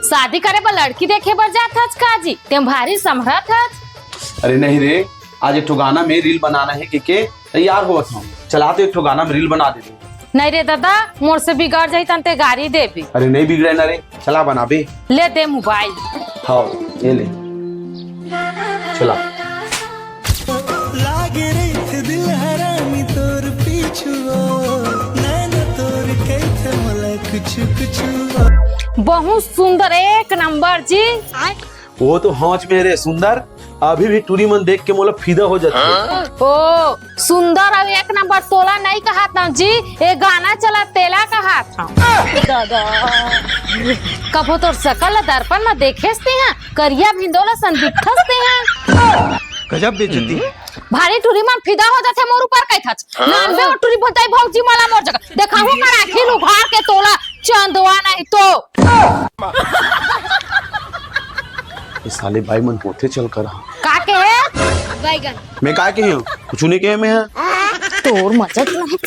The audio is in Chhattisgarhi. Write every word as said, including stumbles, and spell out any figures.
शादी करे बर लड़की देखे बर जात हच का जी? तें भारी संभरत हच। अरे नहीं रे, आज एक ठो गाना में reel बनाना हे के, के तैयार होवत हूँ। चला तो एक ठो गाना में reel बना दे। नहीं रे दादा, मोर से बिगड़ जाही तन ते गारी देबे। अरे नहीं बिगड़े ना रे, चला बनाबे। ले दे mobile। हाँ, ये ले। चला। लागे रहिथे दिल हरामी तोर पीछू, नैन तोर कहिथे मोला कुछु कुछु। बहुत सुंदर, एक नंबर जी। वो तो हौंच में रे सुंदर, अभी भी टूरी मन देख के मोला फिदा हो जाथे। ओ, सुंदर अउ एक नंबर तोला नहीं कहत हूँ जी, ये गाना चला तेला कहत हूँ। कभो तोर सकल ला दर्पण में देखेस तेहा, करिया भिंडोला सन दिखथस तेहा। गजब बेइज्जती। भारी टूरी मन फिदा हो जाथे मोर ऊपर कहिथच। नानबे वो टूरी भंटाई भौजी मला मोर जगह। देखाहूँ करा आँखी उघार के तोला चंदवा नहीं तो। ये साले बाई मन होथे चल कर। का के हे? बैगन। मैं का के हूँ? कुछ नहीं कहे मैं। तोर मजा तो नहीं।